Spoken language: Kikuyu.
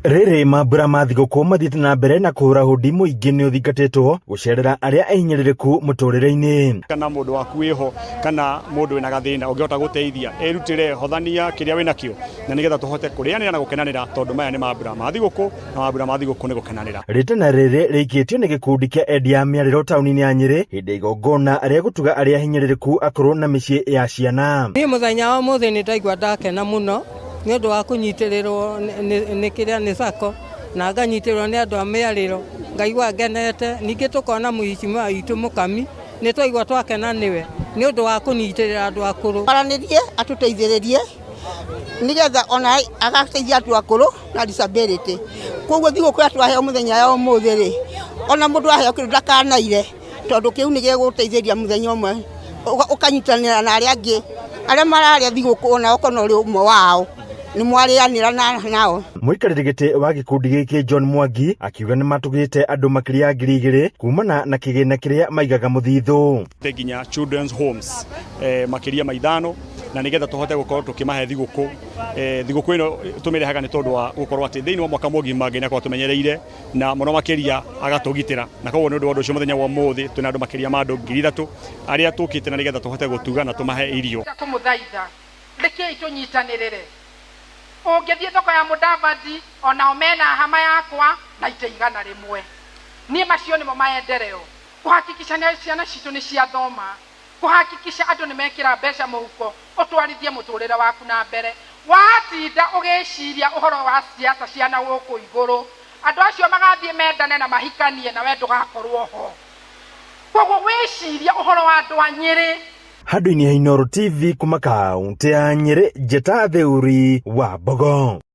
Rĩrĩ mambura ma thigũkũ mathiĩte na mbere na kũhũra hũndi, mũingĩ nĩ ũthingatĩtwo gũcerera arĩa ahinyĩrĩrĩku mũtũrĩre-inĩ. Kana mũndũ waku wĩho kana mũndũ wĩna gathĩna ũngĩhota gũteithia, ĩrutĩre, hothania kĩrĩa wĩnakĩo, na nĩgetha tũhote kũrĩanĩra na gũkenanĩra, tondũ maya nĩ mambura ma thigũkũ na mambura ma thigũkũ nĩ gũkenanĩra. Rĩtana rĩrĩ rĩikĩtio nĩ gĩkundi kĩa endia a mĩarĩro taũni-inĩ ya Nyĩrĩ hĩndĩ ya igongona rĩa gũtuga arĩa ahinyĩrĩrĩku akũrũ na mĩciĩ ya ciana. Niĩ mũthenya wa ũmũthĩ nĩ ndaigua ndakena mũno nĩ ũndũ wa kũnyitĩrĩrwo nĩ kĩrĩa nĩ sacco na nganyitĩrĩrwo nĩ andũ a mĩarĩro, ngaigua ngenete. Ningĩ tũkona mũhicimĩwa witũ Mũkami, nĩ twaigua twakena nĩwe nĩ ũndũ wa kũnyitĩrĩra andũ akũrũ. Aranĩrie atũteithĩrĩrie nĩgetha ona agateithia andũ akũrũ na disability. Koguo thigũkũ ĩrĩa twaheo mũthenya ya ũmũthĩ rĩ, ona mũndũ aheo kĩndũ ndakanaire, tondũ kĩu nĩ gĩgũteithĩrĩria mũthenya ũmwe ũkanyitanĩra na arĩa angĩ arĩa mararĩa thigũkũ, ona okorwo ũrĩ ũmwe wao, nĩ mwarĩanĩra nao. Mũikarĩri gĩtĩ wa gĩkundi gĩkĩ John Mwangi akiuga nĩ matugĩte andũ makĩria ya 2000 kumana na kĩgĩna kĩrĩa maigaga mũthithũ. Nginya children's homes makĩria ma 5, na nĩgetha tũhote gũkorwo tũkĩmahe thigũkũ. Thigũkũ ĩno tũmĩrehaga nĩ tondũ wa gũkorwo atĩ thĩinĩ wa mwaka mũgima Ngai nĩakorwo atũmenyereire na mũno makĩria agatũgitĩra, na koguo nĩ ũndũ wa ũndũ ũcio mũthenya wa ũmũthĩ twĩna andũ makĩria ma andũ 3000 arĩa tũkĩte na nĩgetha tũhote gũtuga na tũmahe irio. Kũmũthaitha, rekei tũnyitanĩrĩre. Ũngĩthiĩ thoko ya Mũdavadi, onao mena hama yakwa na itĩ 100. Niĩ macio nĩmo maendeleo, kũhakikisha nĩ ciana citũ nĩ ciathoma, kũhakikisha andũ nĩ mekĩra mbeca mũhuko, ũtwarithie mũtũrĩre waku na mbere. Watinda ũgĩciria ũhoro wa siasa cia na gũkũ igũrũ, andũ acio magathiĩ mendane na mahikanie, na we ndũgakorwo ho. Koguo wĩcirie ũhoro wa andũ a Nyĩrĩ. Handũ-inĩ ha Inooro TV kuma kaũntĩ ya Nyĩrĩ, njĩta Theuri wa Mbogo.